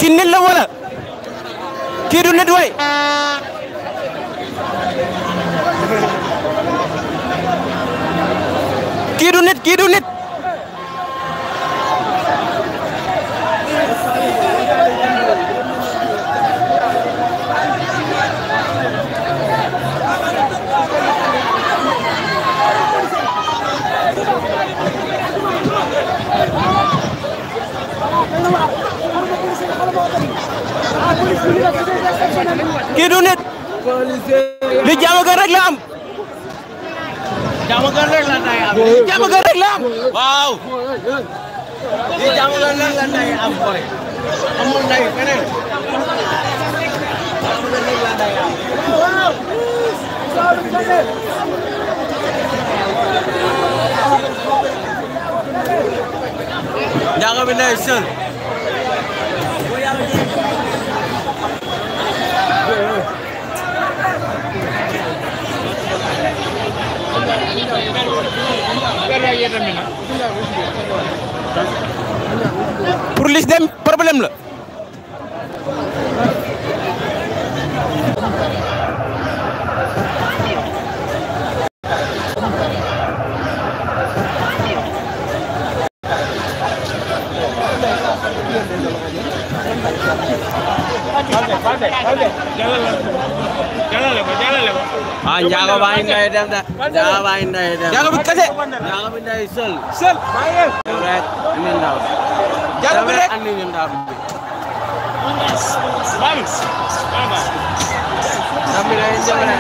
Kinil la wala kii du nit way kii du nit kii du nit li Diamaguène rek la am Diamaguène rek la day am Diamaguène rek la am waaw li Diamaguène rek la day am boy amul day feneen Diamaguène rek la day am Ndiaga bi day seul pour lis dem problème la ah Ndiaga baa ngi day dem de Ndiaga baa ngi day dem Ndiaga bi kese Ndiaga bi day seul rek andi ndaw Ndiaga bi rek andi ndaw bi day jëmale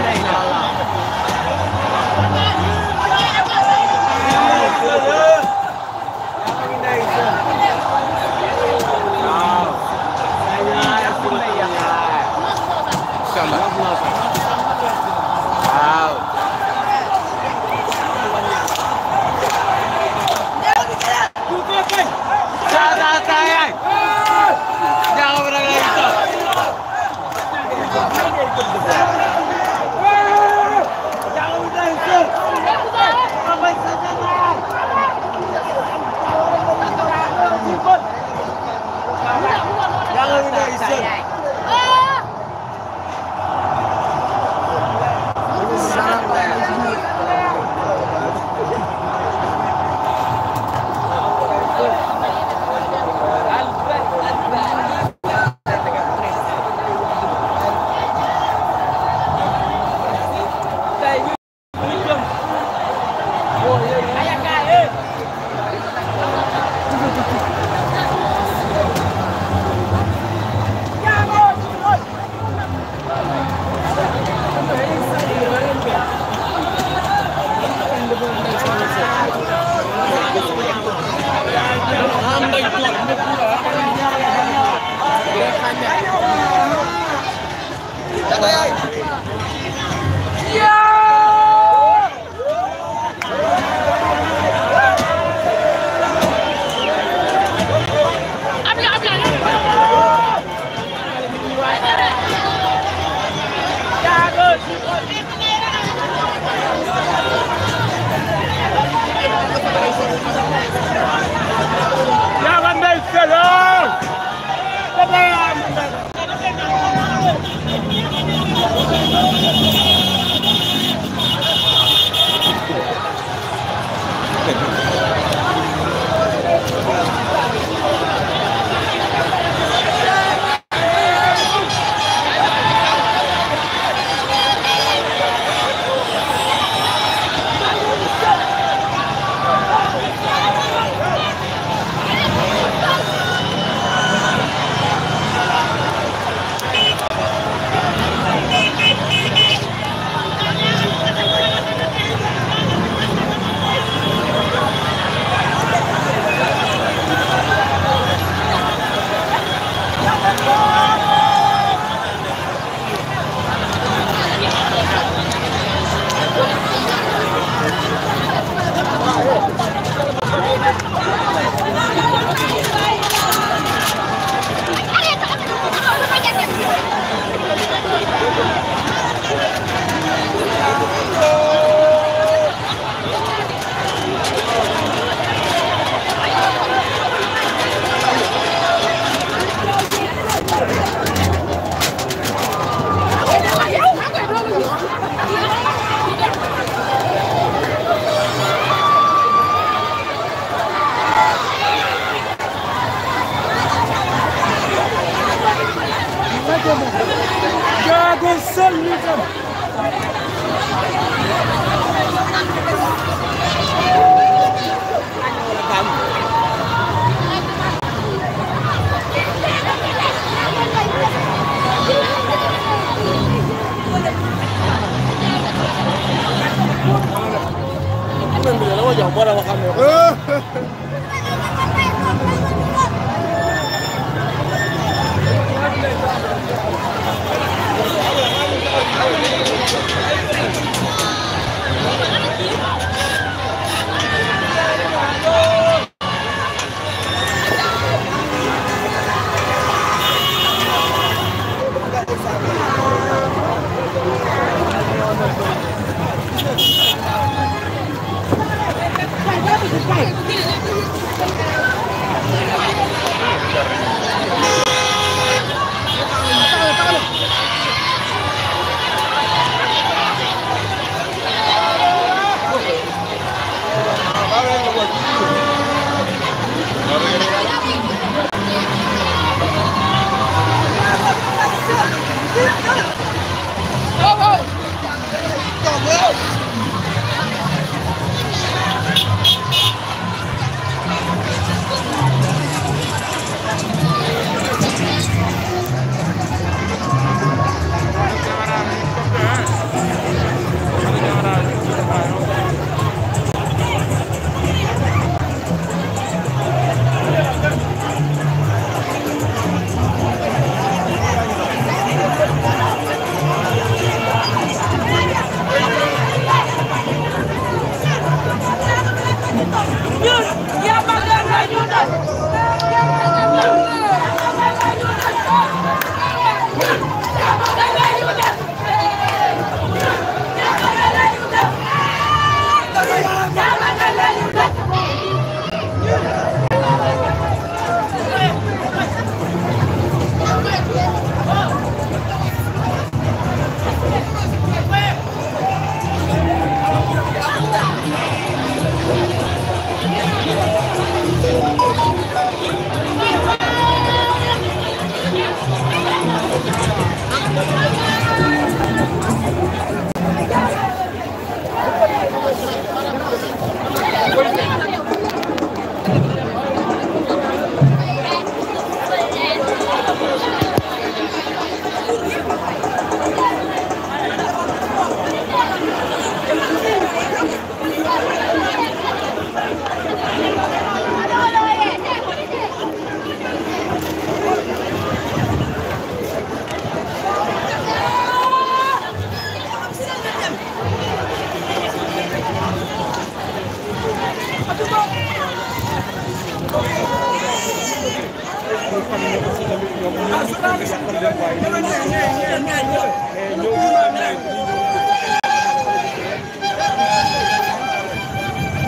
seul ñu dem.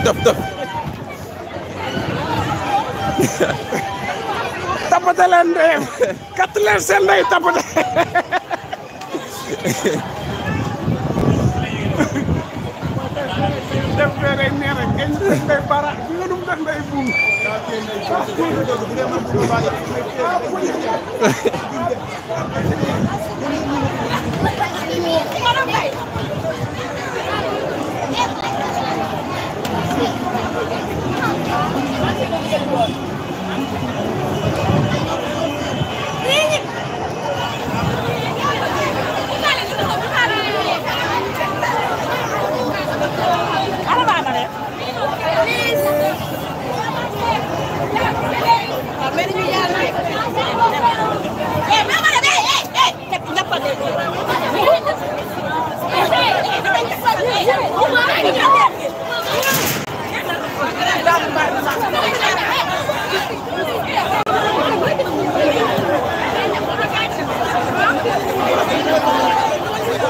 Def tapate leen ndeyam kat leen seen ndey tapate def fee rek nee rek ngeen def ndey bara nga dum def ndey buum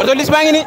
Otolis baa ngi ni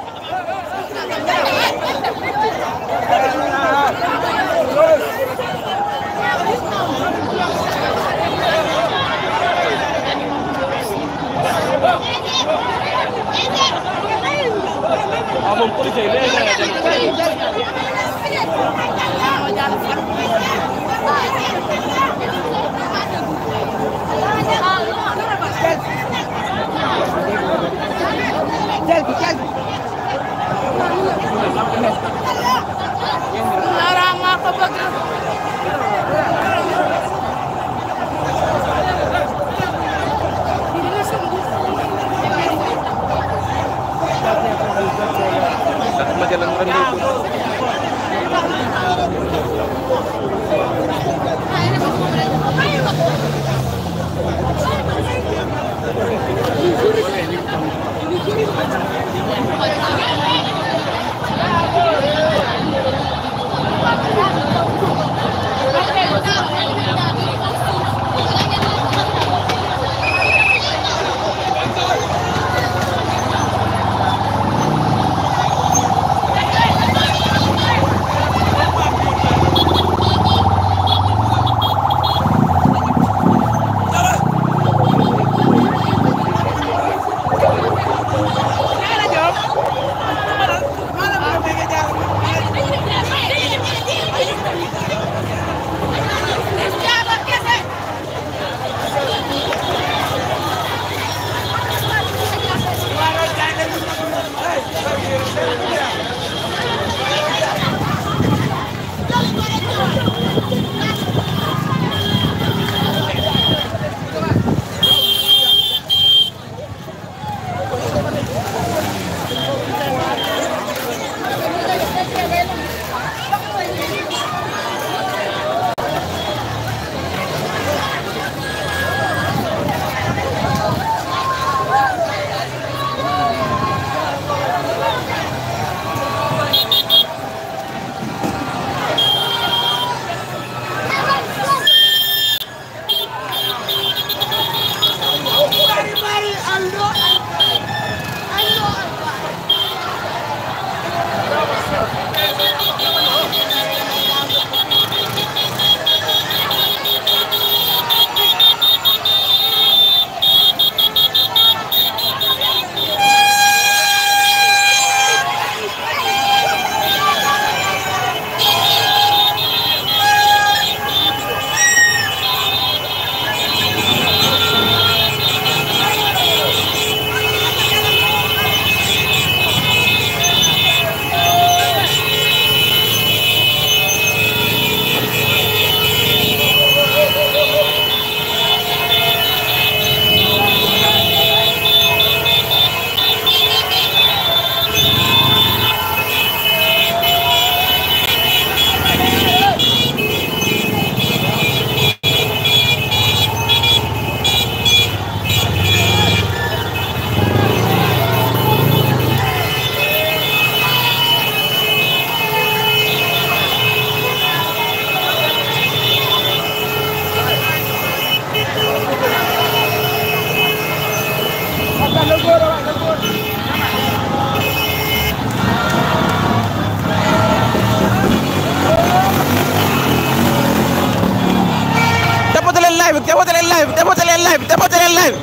live dépoté leen live dépoté leen live dépoté leen live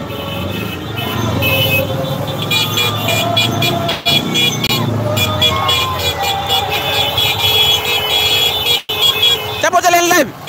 dépoté leen live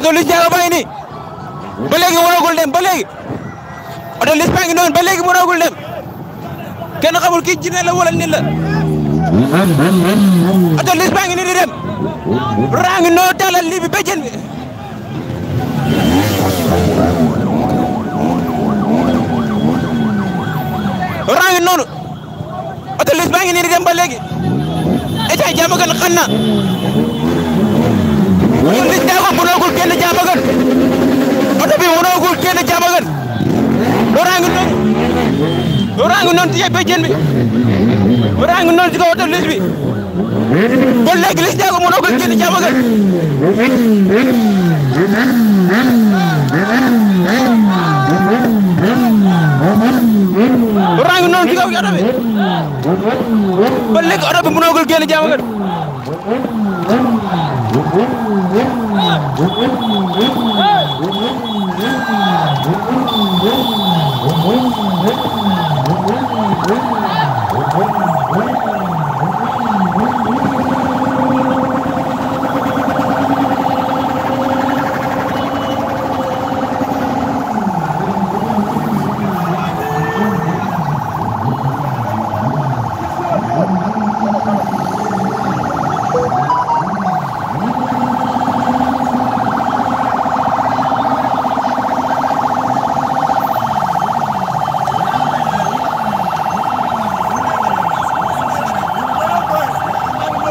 oto Liss Ndiago baa ngi nii ba léegi mënagul dem ba léegi oto Liss baa ngi noonu ba léegi mënagul dem kenn xamul kii jinne la wala nit la oto Liss baa ngi nii di dem raa ngi noonu taalal lii bi béjjën bi raa ngi noonu oto Liss baa ngi nii di dem ba léegi état Diamaguène xam na Liss Ndiago mënagul génn Diamaguène oto bi mënagul génn Diamaguène raa ngi noonu ci béjjën bi raa ngi noonu ci kaw oto Liss bi ba léegi Liss Ndiago mënagul génn Diamaguène raa ngi noonu ci kaw oto bi ba léegi oto bi mënagul génn Diamaguène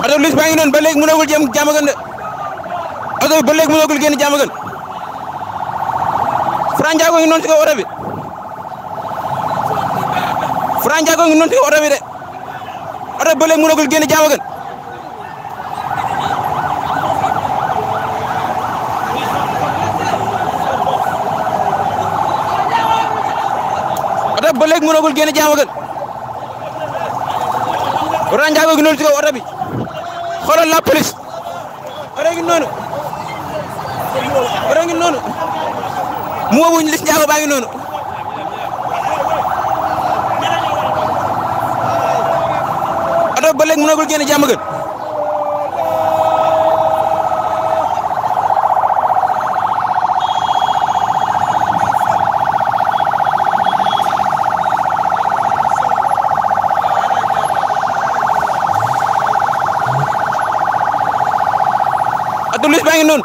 oto Liss baa ngi noonu ba léegi mënagul jëm Diamaguène de oto bi ba léegi mënagul génn Diamaguène Franc Ndiago ngi noonu ci kaw oto bi Franc Ndiago ngi noonu ci kaw oto bi de oto bi ba léegi mënagul génn Diamaguène oto bi ba léegi mënagul génn Diamaguène Franc Ndiago ngi noonu ci kaw oto bi xoolal la police oto ngi noonu mu wóobuñ Liss Ndiago baa ngi noonu oto ba léegi mënagul génn Diamaguène oto Liss baa ngi noonu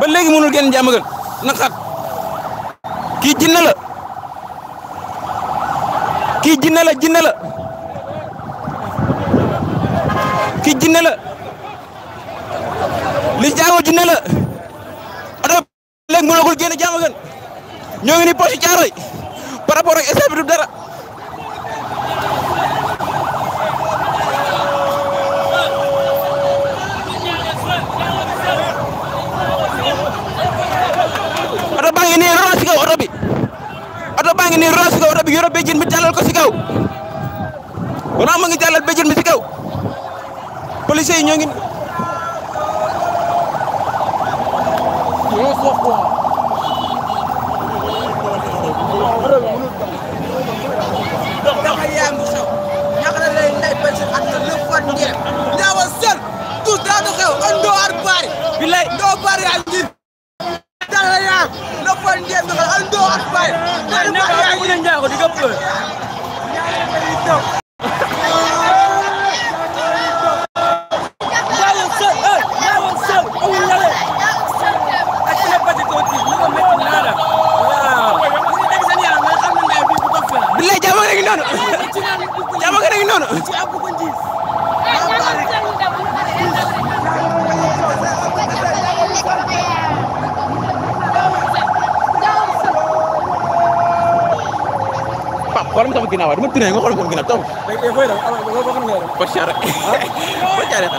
ba léegi mënul génn Diamaguène na xat kii jinne la kii jinne la kii jinne la Liss Ndiago jinne la oto léegi mënagul génn Diamaguène ñoo ngi ni poche Thiaroye par rapport ak stade bi du dara oto baa ngi nii ron si kaw oto bi yoro béjjën bi tàllal ko si kaw ron ma ngi tàllal béjjën bi si kaw police yi ñoo ngi Diamaguène ngi noonu Pap xoolal sama ginnaaw dama tourné nga xool sama ginnaaw taw Poche Thiaroye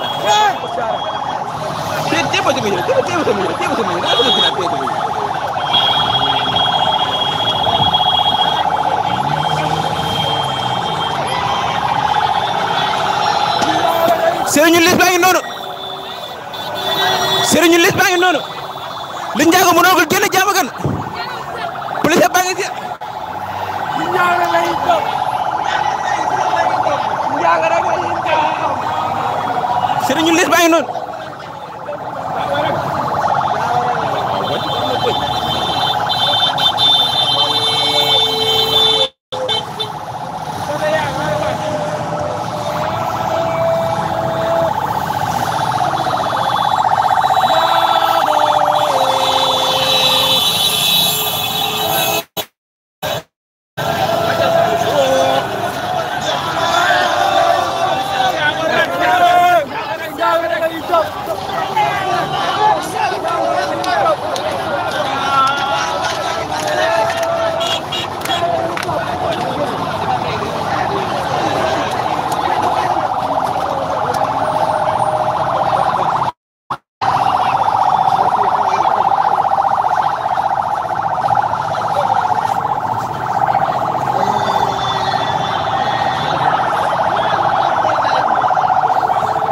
Serigne Liss baa ngi noonu Serigne Liss baa ngi noonu Liss Ndiago mënagul génn Diamaguène police baa ngi ci Serigne Liss baa ngi noonu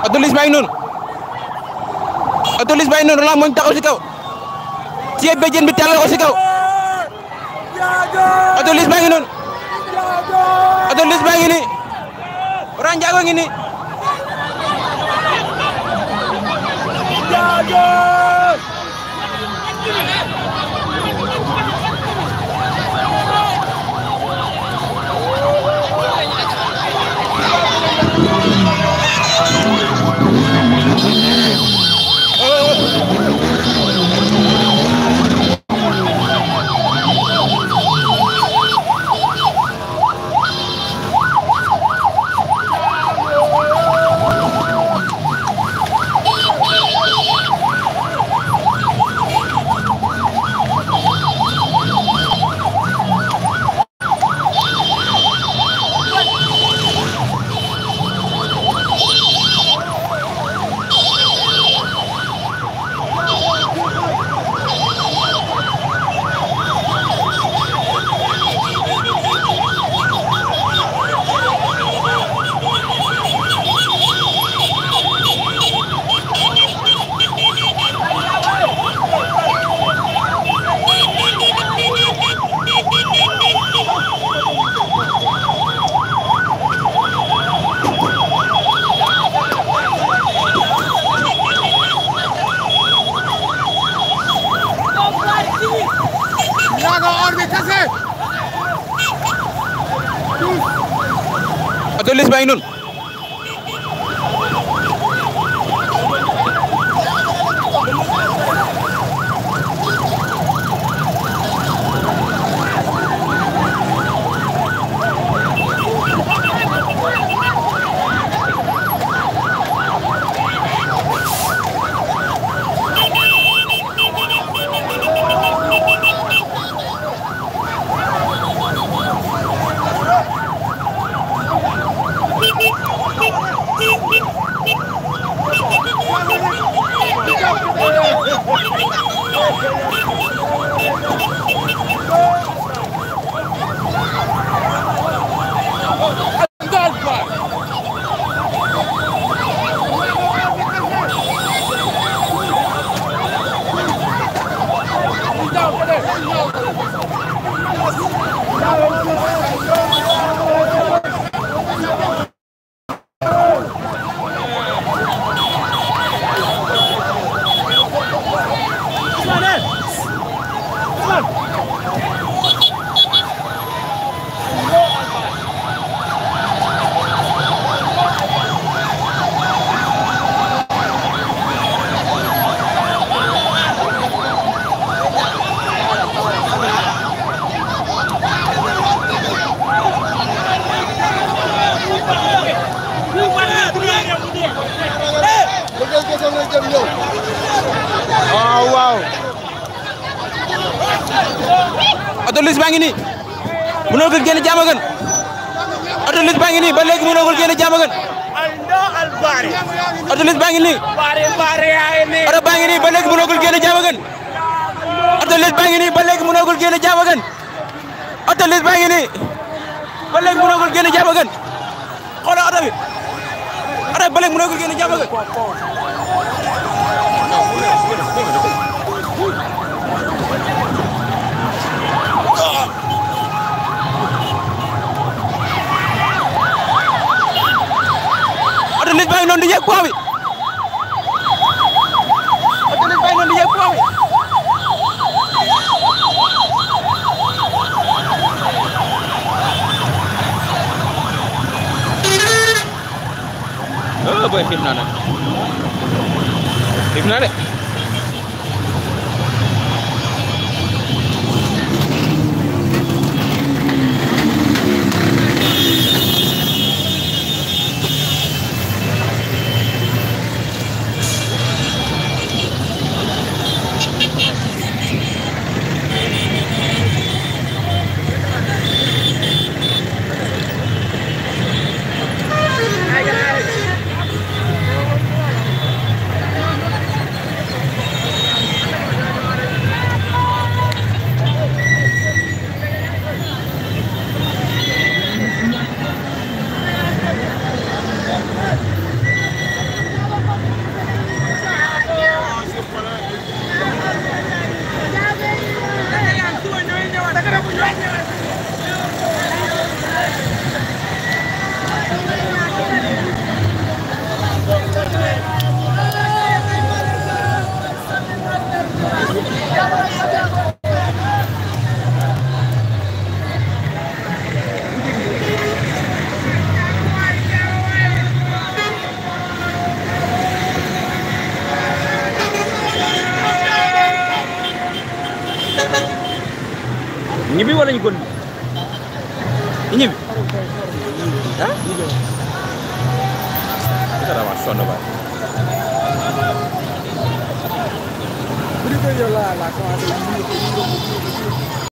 Atolis baa ngi noonu Atolis baa ngi noonu Roland moo ñu taxaw si kaw ci béjjén bi tàllal ko si kaw Atolis baa ngi noonu Atolis baa ngi nii Roland Ndiago ngi nii Atolis baa ngi noonu waaw Atolis baa ngi nii mënagul génn Diamaguène Atolis baa ngi nii ba léegi mënagul génn Diamaguène Atolis baa ngi nii oto baa ngi nii ba léegi mënagul génn Diamaguène Atolis baa ngi nii ba léegi mënagul génn Diamaguène Atolis baa ngi nii ba léegi mënagul génn Diamaguène xoolal oto bi ba léegi mënagul génn Diamaguène Atolis baa ngi noonu di yegg poids bi Atolis baa ngi noonu di yegg poids bi boy xiif naa de ñibbi ah dara wa sonn ba bu dee yow la commencé